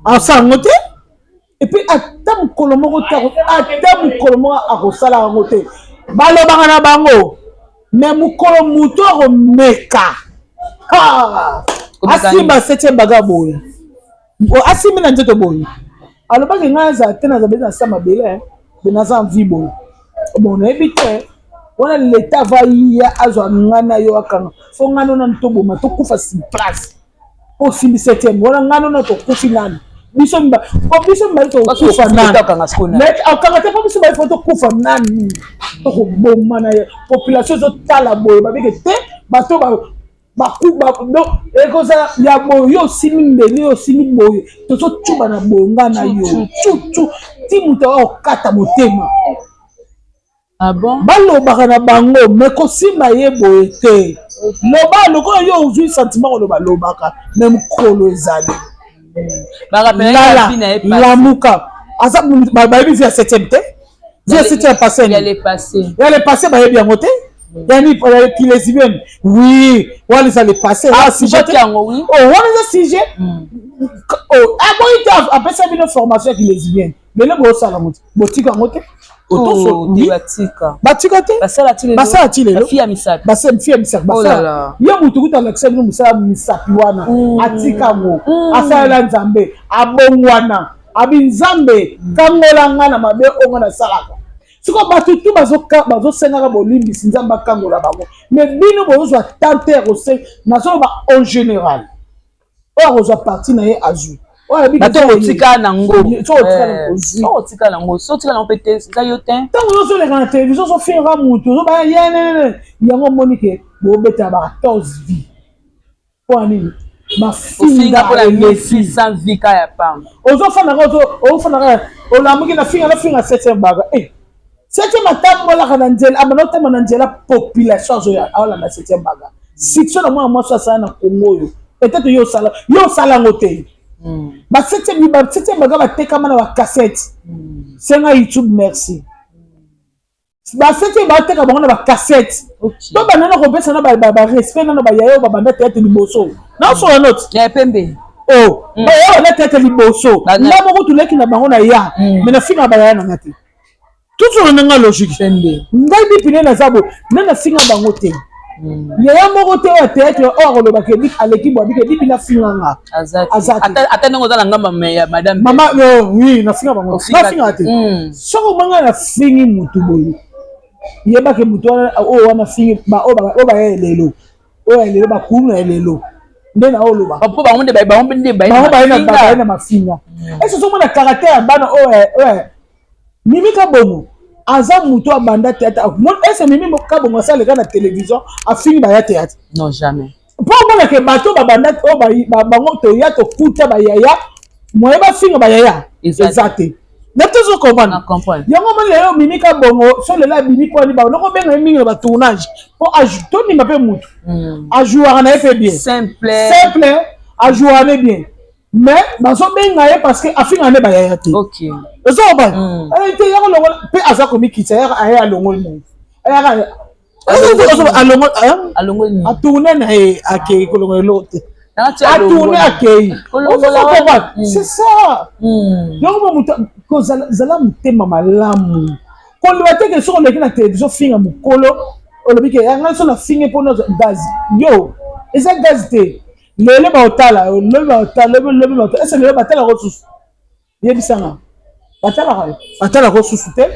asala yango te. Et puis ata mokolo moko te, ata mokolo moko akosala yango te. Balobaka na bango, mais mokolo moto akomeka asimba septième baga boye, asimbi na nzoto boye, alobaki: "Ngai azala te, naza bezi na mabele be, naza envie boye." Bon, nayebi te wana leta va ya azwa ngai na yo akanga fo ngai nona toboma, tokufa sur place. Mpo osimbi septième wana, ngai nona tokufi nanu biso, po biso mibali tokufa nanu, akanga te, mpo biso mibali fo tokufa nanu, tokoboma na ye. Population ezotala boye, babeke te, bato ekozala ya boye, yo osimbi mbeli, yo osimbi boye, tozocuba na boye, nga na yo cucu ti moto akokata motema. Ah bon? Balobaka na bango, mais kosimba ye boye te. Loba lokola yo ozwi sentiment koloba, lobaka, mais mokolo ezali lala, lamuka. Aza bayebi vie ya septième te, vie ya septième passé. Ya le passé. Ya le passé, bayebi yango te. Yani kilesbienne, oui, wana eza le passé, wana sujet te. Yango, oui. Oh, wana eza sujet. Aboyi te, apesa bino formation ya kilesbienne, lelo bosala yango te, botika yango te. Batika. Batika te. Basala ti. Basala ti lelo. Bafille ya misapi. Bafille ya misapi basala. Ye motu kuta alakisa bino mosala misapi wana, atika yango, asalela Nzambe, abongwana, abi: "Nzambe, kangola nga na mabe oyo nga nasalaka." Sikoyo bato tu bazosengaka bolimbisi, Nzambe akangola bango, mais bino bozozwa tante ya kosenga. Nazoloba en général, oyo akozwa parti na ye azwi. Bato otika nango, otika nango, so otika nango mpe te, eza yo te. Ntango ozoleka na télévision, ozofinga motu, ozobaya yenene yango, omoni ke bobetela ba 14 vie mpo nini? Mafinga eleki. Sans vie ka ya pamba. Ozofandaka, ozofandaka, olamuki na finga, nafinga septième baga. Septième atambolaka na nzela, abanda otambola na nzela, population azoya aolanda septième baga. Succès na mwana mwasi asala na Congo oyo, peut-être yo osala, yo osala yango te. Baseptième baga batekama na bacassette, senga YouTube merci. Baseptième bateka bango na bacassette, to banda na kopesa na barespect nano bayaya oyo babanda théâtre liboso, naosola note. Ya pembe. O bayaya banda théâtre liboso, nga moko tuleki na bango na ya, mais nafinga bayaya nanga te. Tozala nanga logique. Ngai bipine naza boye, nde nafinga bango te. Yaya moko te oyo théâtre oyo akolobaka aleki bo abike bibi, nafinga nga. Aza te. Ata ndenge oza na ngamba ya madame. Mama, oui, nafinga bango, nafinga te. Soki omanga nafingi mutu boye, yebake mutu wana oyo wana fingi oyo baya elelo, oyo ya lelo, bakulu na elelo nde na oloba. Po bango nde bango nde bango baye na mafinga. Ese ozomona caractère ya bana oyo? Mimi Kabongo aza moto abanda théâtre. Ese Mimi Kabongo asaleka na télévision afingi baya théâtre? Non, jamais. Mpo omonake bato babanda oyo bango toya tokuta bayaya, moye bafinga bayaya eza te. Na tozo comprendre yango. Omoni lelo Mimi Kabongo, so lelo abimi mpo ani bango nakobenga ye mingi na batournage, mpo tondima mpe mutu ajouaka na ye mpe bien. Simple. Simple, ajouaka ne bien, mais bazobenga ye parce que afingaka nde bayaya te. Ozobana te, yaka longola mpe aza komikitisa, yaka aye alongoli mo, ayaka alongoli. Atourne na ye, akei kolongola eloko te, atourne, akei. C'est ça. Donc mo moto kozala motema malamu, koloba te ke soki oleki na télévision finga mokolo, olobi ke yanga so nafinge mpona gaz yo, eza gaz te. Lelo baotala, lobi baotala, lobi lobi baotala. Ese lelo batalaka susu? Yebisanga, batalaka, batalaka susu te.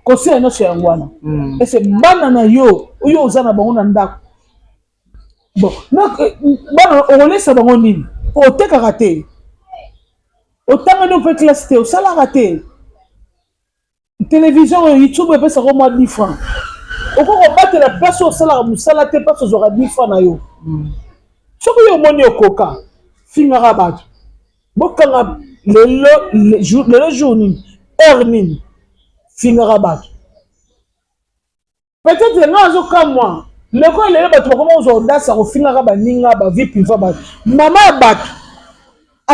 Kosila nyonso yango wana. Ese bana na yo oyo oza na bango na ndako, bon, bana okolesa bango nini? Po otekaka te, otangani mpe classe te, osalaka te, télévision oyo, YouTube epesaka mwa 10 francs. Okoki kobatela place oyo osalaka mosala te, place ozwaka difa na yo. Soki yo omoni okoka, fingaka bato. Bokanga lelo, lelo jour nini, heure nini, fingaka bato. Peut-être nga azokamwa leko lelo bato bakoma kozwa audace ya kofingaka baninga ba vie privée bato. Mama ya bato,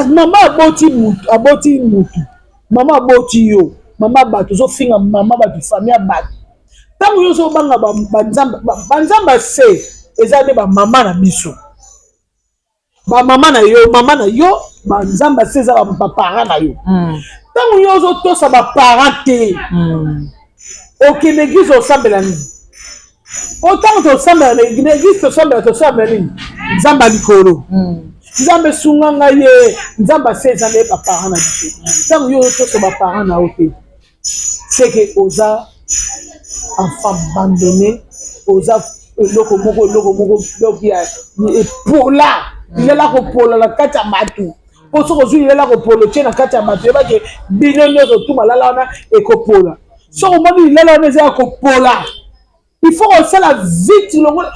mama aboti mutu, aboti mutu, mama aboti yo, mama bato ozofinga mama bato, famille ya bato. Ntango yo ozobanga banzambe, banzambe se eza nde bamama na biso, bamama na yo, mama na yo, banzambe se eza baparent na yo. Ntango yo ozotosa baparent te, okende église osambela nini? Po ntango tosambela na église, tosambela, tosambela nini? Nzambe ya likolo, Nzambe esunga ngai ye. Nzambe ase eza nde baparent na biso. Ntango yo ozotosa baparent na yo te, c'est que oza enfant abandonné, oza eloko moko, eloko moko donc ya epola, lilela kopola na kati ya bato. Mpo soki ozwi lilela kopola, otie na kati ya bato, yebake bino nyonso tu malala wana ekopola. Soki omoni lilela wana eza ya kopola, il faut kosala vite, longola,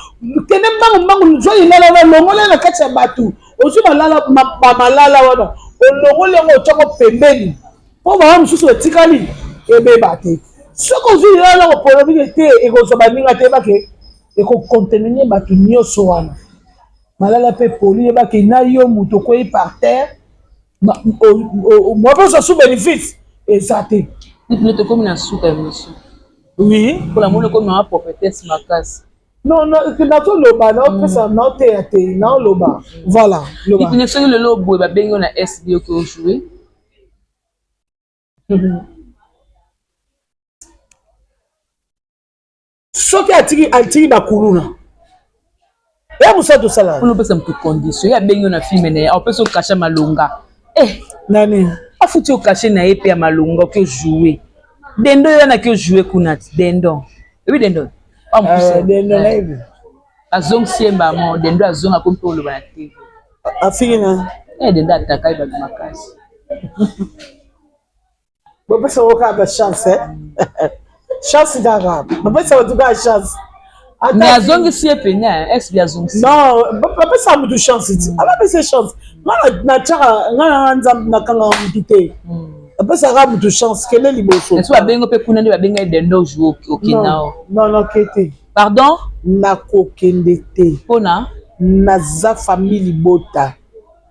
kende mbangu mbangu, zwa lilala wana, longola na kati ya bato. Ozwi malala, bamalala wana, olongoli yango, otiango pembeni, mpo baa mosusu etikali ebeba te. Soki ozwi lilala kopola mingi te, ekozwa baninga te, yebake ekocontaminer bato nyonso wana. Malala mpe poli, yebake na yo moto okwei par terre, mwa mpe ozwa su bénéfice eza te. Nde tokomi na suka ya émission. Oui. Mpona moni okomi mama prophétesse makasi. Non, non, nazoloba, naopesa, naoteya te, naoloba, voilà. Loba soki lelo boye babengi yo na SB, oki ojoue? Soki atiki, atiki bakuluna ya mosala tosala. Mpona opesa moto condition, ye abengi yo na film na ye, apesa yo cachet malonga, eh. Nani? Afuti yo cachet na ye mpe ya malonga, oki ojoue dendo ye wana, aki ojoue kuna ti dendon, oyebi dendon? Dendo nayebi. Azongisi ye mbamo, dendo azonga, akomi mpe oloba na TV. Afiki na Dendo ataka ye bato makasi. Bopesa ngo kaka bachance, chance kaka, bapesa bato kaka chance. Mais azongisi ye pene, SB azongisi. Non, bapesa motu chance ti abapesa chance. Nga natiaka, nga nanga Nzambe, nakangaka motu te, apesaka motu chance, kende liboso. So babengi mpe kuna nde babenga ye dendo jour, okenda o? Non, noke te. Pardon? Nakokende te. Mpona? Naza famille libota,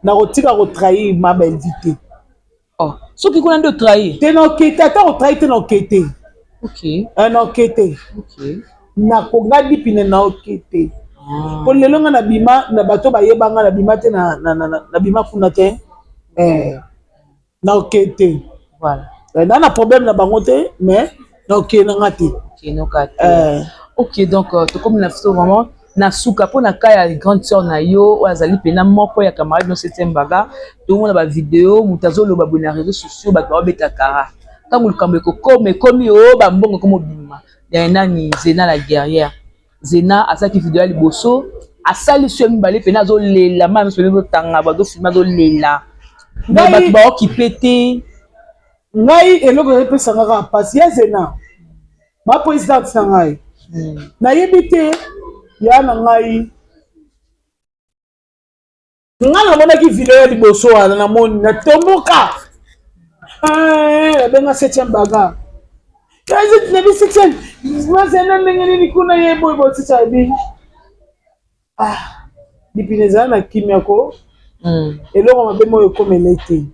nakotika kotrahir ma Bellevue te. Oh, soki kuna nde otrahir? Te, naoke te, ata kotrahir te, naoke te. Naoke te. Nakonga dipine, naoke te. Po lelo nga nabima na bato bayeba nga, nabima te, nabima kuna te, naoke te. Voilà. Na problème na bango te, mais naoke na nga te. Ok, donc tokomi na biso vraiment na suka. Mpo na ka ya grande sœur na yo oyo azali mpena moko ya camarade no septième baga, tomona bavideo, moto azoloba boye na réseaux sociaux, bato baobeta kara. Ntango likambo ekokoma, ekomi oyo bambongo ekoma obima ya nani, Zena la guerrière. Zena asalaki video ya liboso, asali so ya mibale, mpena azolela, ma miso ezotanga, bazofilme azolela, mais bato baokipe te. Ngai eloko epesanga kaka mpasi ya Zena, ma présidente na ngai, nayebi te ya na ngai. Ngai namonaki video ya liboso wana, namoni natomboka, nabenga septième baga, nabi septième mazena ndenge nini kuna ye boye botisa yebi. Ah, dipine ezala na kimia ko, eloko mabe moko ekomela te.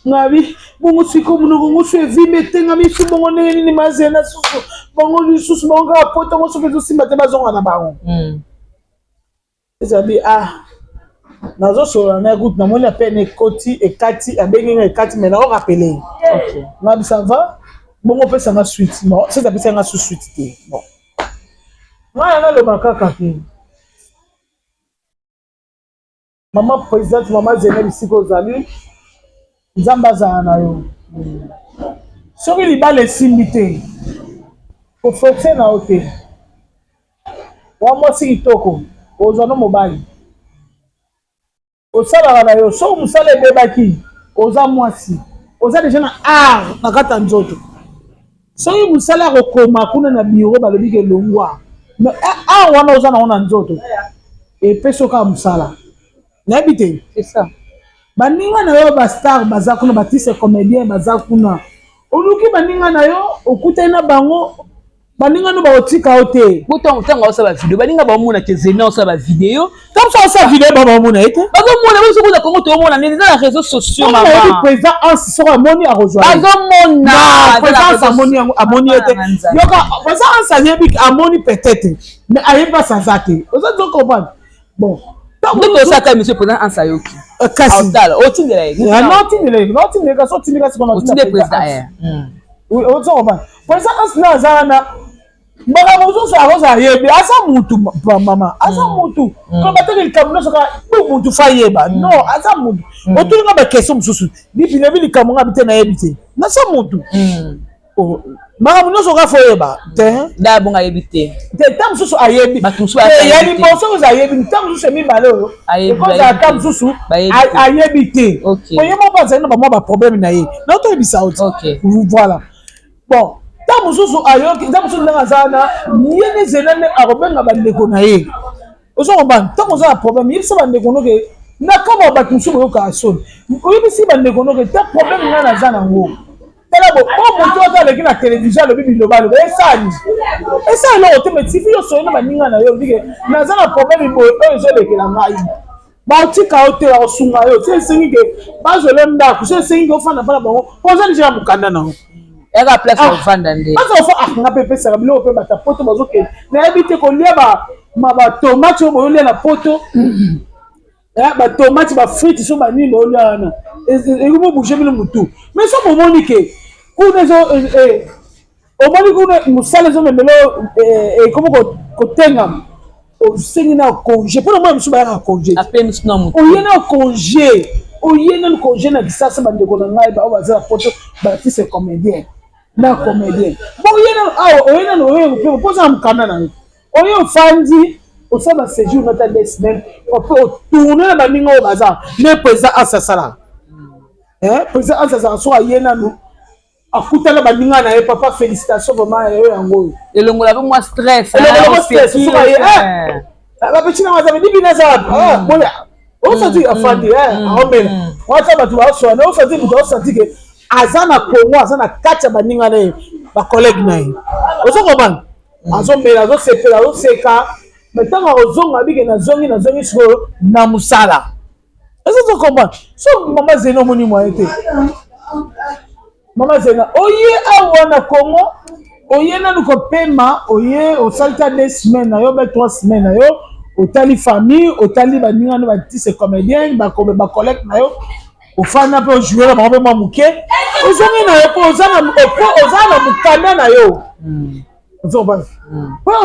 Ngabi bongo siko monoko ngo so evimbi, etengami su bongo ndenge nini? Mazena susu bango lisusu, bango kaka poto ngo, soki ezosimba te, bazonga na bango. Ezabi ah, nazosolola na ye kutu, namoni apene ekoti, ekati, abengi nga, ekati, mais naorappeler ngabi ça va bongo, opesanga suite. Bon, soki apesanga nga su suite te, bon, ngai naloba kaka te. Mama présidente, mama Zena, bisika ozali, Nzambe azala na yo. Soki libala esimbi te, koforce na yo te. Wa mwasi kitoko, ozwa no mobali, osalaka na yo. Soki mosala ebebaki, oza mwasi, oza déjà na art na kati ya nzoto. Soki mosala ya kokoma kuna na bureau balobi ke longwa, mais awa wana oza nango na nzoto, epesi yo kaka mosala. Nayebi te. C'est ça. Baninga na yo bastar baza kuna, baartiste comédien baza kuna. Oluki baninga na yo, okutani na bango, baninga no bakotika yo te. Botango ntango osala bavideo, baninga baomona ke Zena osala bavideo. Ntango so osala video, ba bamona ye te. Bazomona biso kuna Kongo, toomona ndenge eza na réseaux sociaux. Nayebi président Anse, soko amoni, akozwa. Bazomona. Président Anse amoni yango, amoni ye te. Yoka, président Anse ayebi, amoni peut-être, mais ayebi mpasi aza te. Oza zo comprendre? Bon. Nde tosaka monsieur président Anse ayoki. Kasi otala, otindela ye. Naotindela ye, naotindela ye. Kasi otindela sikoyo. Otinde président. Ozo comprendre? Président Anse na aza wana, makambo mosusu akozala yebi. Aza mutu, mama, aza mutu. Koloba teke likambo nyonso kaka bu mutu fa yeba. Non, aza mutu. Otulinga baquestion mosusu, bipi nayebi likambo nga bi te, nayebi te, naza mutu. Makambo nyonso kaka fo oyeba te. Da bongo ayebi te. Te, ntango mosusu ayebi. Bato mosusu. Ya liboso oyo ayebi, ntango mosusu ya mibale oyo ekozala, ntango mosusu ayebi te. Oye moko azali na bamwa baproblème na ye, na toyebisa yo te. Voilà. Bon, ntango mosusu ayoki, ntango mosusu ndenge aza wana, ye nde Zena nde akobenga bandeko na ye. Ozo comprendre? Ntango oza na problème, yebisa bandeko noke. Na kama bato mosusu boyokaka soni. Oyebisi bandeko noke te problème ngai naza nango. Tala bo po moto aza aleki na télévision, alobi biloba, aloba, esali esali eloko te. Mais tifi yo soyi na baninga na yo, obike naza na problème boye oyo ezolekela ngai, baotika yo te, bakosunga yo. So esengi ke bazwela ndako, so esengi ke ofanda mpa na bango, po oza déjà na mokanda na yo. Yaka place ya ovanda nde. Aza ofa. Ah, nga mpe epesaka biloko mpe bato ya poto bazokende, nayebi te kolia batomate oyo boyolia na poto, batomate, bafrite, so banini boyolia wana, ekomi bouge bino motu. Mais so bomoni ke kuna ezo, omoni kuna mosala ezomemela, ekomi kotengama, osengi na congé. Mpona mwana mosusu bayaka congé. Apemisi na motu. Oye na congé, oye nanu congé na Kisasa. Bandeko na ngai bao baza na poto, baartiste comédien na comédien, bo oye nanu awa, oye nanu, oye mpe mpo oza na mokanda na yo. Oye, ofandi, osala baséjour nata 2 semaines, ope otourne na baninga oyo baza ne. Président Anse asalaka, président Anse azalaka, soki aye nanu, akutana baninga na ye: "Papa, félicitation vraiment, yo yango oyo." Elongola mpe mwa stress. Elongola mwa stress. Soki aye, bapeti nanga aza bibi, naza wapi boya, osati afandi, aomela wata, bato baoswana, osati moto aosati ke aza na Congo, aza na kati ya baninga na ye, bacollègue na ye. Ozo comprendre? Azomela, azosepela, azoseka. Mais ntango akozonga, abike nazongi, nazongi sikoyo na mosala. Ezo comprendre? So mama Zena, omoni moyen te. Mama Zena, oye awa na Congo, oye nanu kopema, oye osali ta 2 semaines na yo be 3 semaines na yo, otali famille, otali baninga no, baartiste comédien, bacollègue na yo, ofanda mpe ojoue na bango mpe mwa moke, ozongi na yo, mpo oza na mokanda na yo. Mpo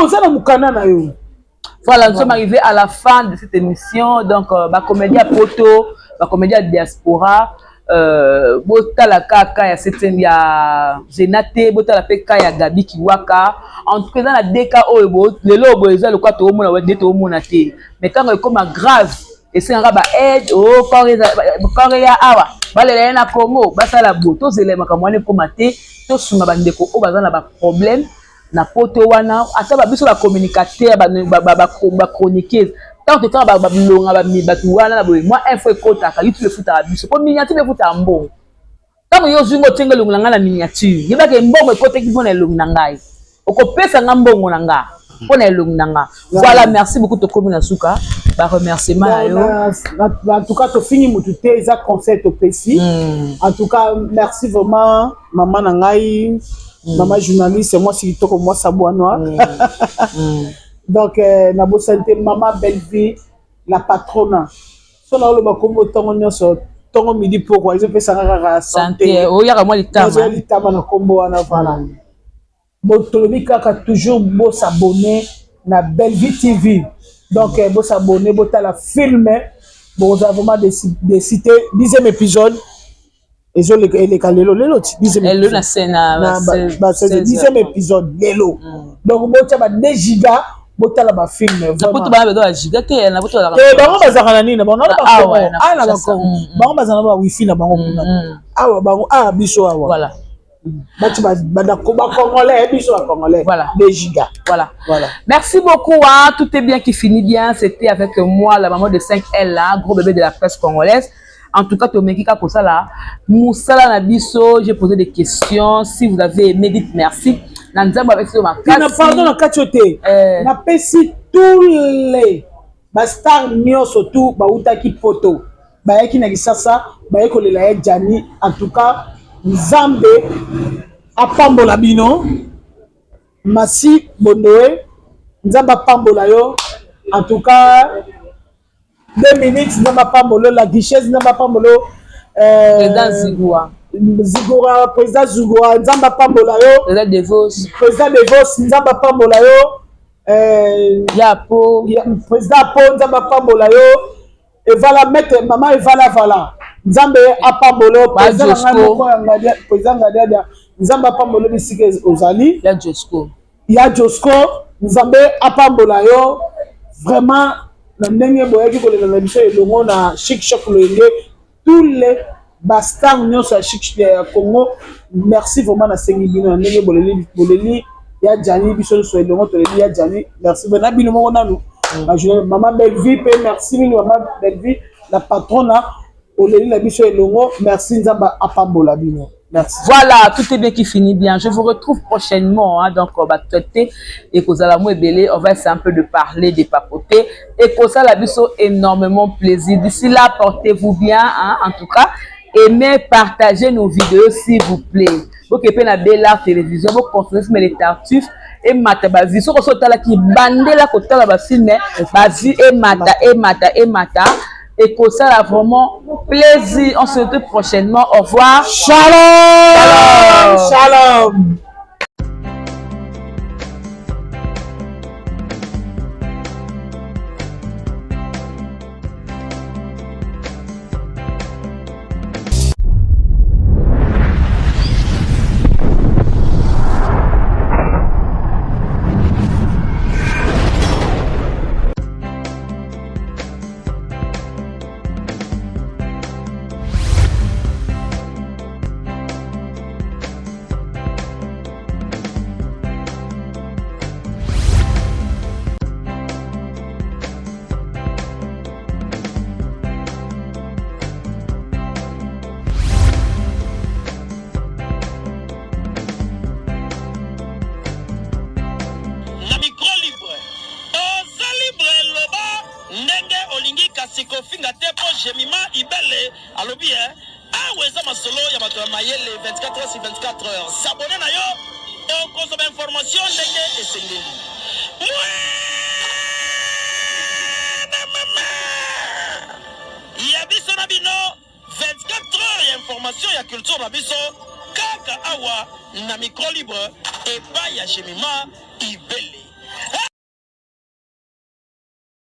oza na mokanda na yo. Voilà, nous sommes arrivés à la fin de cette émission. Donc, bacomédien ya poto, bacomédien ya diaspora, botala kaka ya septième ya Zena te, botala mpe ka ya Gabi Kiwaka. En tout cas, eza na deka oyo lelo boye eza lokwa toomona nde toomona te, mais ntango ekóma grave, esengaka baaide o corps ya awa, balela ye na Congo, basala bo tozela makambo wana ekóma te. Tosunga bandeko oyo baza na baproblème na poto wana. Ata babiso bacommunicateur, bachroniqueuse, ntango totanga babilonga bato wana na boye, mwa info ekotaka, YouTube efutaka biso, po miniature efutaka mbongo. Ntango yo ozwi ngo, otienga elongi na ngai na miniature, yebaka mbongo ekotaki mpona elongi na ngai, okopesa nga mbongo na nga mpona elongi na nga. Voilà, merci beaucoup. Tokomi na suka, baremerciement na yo. En tout cas, tofingi motu te, eza conseil topesi. En tout cas, merci vraiment, mama na ngai, mama journaliste, mwasi kitoko, mwasi abwanwa. Donc nabosani te mama Bellevie, la patrona. So naoloba kombo ntongo nyonso, ntongo, midi, pokwa, ezopesanga kaka santé. Oyaka mwa litama. Litama na kombo wana. Voilà. Bo tolobi kaka toujours bosabone na Bellevie TV. Donc bosabone, botala film, bokozala vraiment déçus te. 10e épisode eleka lelo, lelo ti 10e épisode lelo. Donc botia ba 2 giga, botala bafilm. Bango bazalaka na nini? Bango na bakongo, bango bazala na bawifi na bango kuna. Awa bango, awa biso awa. Bati bacongolais, biso bacongolais. Voilà. 2 giga. Voilà. Voilà. Merci beaucoup. Hein. Tout est bien qui finit bien. C'était avec moi, la maman de 5L, là, gros bébé de la presse congolaise. En tout cas, tomeki kaka kosala mosala na biso. J'ai posé des questions. Si vous avez aimé, dites merci. Na Nzambe avec ce Na pardon, na kati yo te. Napesi tous les bastars nyonso tu bautaki Poto, bayaki na Kisasa, baye kolela ye Jani. En tout cas, Nzambe apambola bino. Masi Bondoe, Nzambe apambola yo. En tout cas, 2 minutes, Nzambe apambola yo. La Duchesse, Nzambe apambola yo. Président Zigua. Zigura, président Zigura, Nzambe apambola yo. Président Devos. Président Devos, Nzambe apambola yo. Yapo. Président Apo, Nzambe apambola yo. Evala, maître mama Evala, vala, Nzambe apambola yo. Président na ngai moko ya Ngadia, président Ngadiadia, Nzambe apambola yo bisika ozali. Ya Josco. Ya Josco, Nzambe apambola yo vraiment na ndenge boyaki kolela na biso elongo na Chic Choc Loyenge. Tous les bastars nyonso ya Chic ya Congo, merci vraiment. Nasengi bino na ndenge boleli, boleli ya Jani, biso nyonso elongo toleli ya Jani. Merci na bino moko nanu. Mama Bellevie mpe, merci mingi. Mama Bellevie, la patronne, oleli na biso elongo. Merci, Nzambe apambola bino. Merci. Voilà, tout est bien qui finit bien. Je vous retrouve prochainement. Hein, donc, on va traiter et que ebele. On va essayer un peu de parler, de papoter. Et que ça, la biso énormément plaisir. D'ici là, portez-vous bien. Hein, en tout cas, aimez, partagez nos vidéos, s'il vous plaît. Ok, pe na Bella Télévision, vous continuez mais les tartuffes emata bavues. Soki oso otalaki, bandela kotala bafilms, bavues emata, emata, emata, et que ça a vraiment plaisir. On se retrouve prochainement. Au revoir. Shalom. Shalom. Shalom. Na micro libre, oza libre, loba ndenge olingi, kasi kofinga te, mpo Jemima Ibele alobi e awa eza masolo ya bato ya mayele. 24 heures sur 24 heures, s'abonner na yo, okozwa bainformation ndenge esengeli. Mwana mama ya biso na bino, 24 heures ya information ya culture na biso, kaka awa na micro libre, epai ya Jemima Ibele.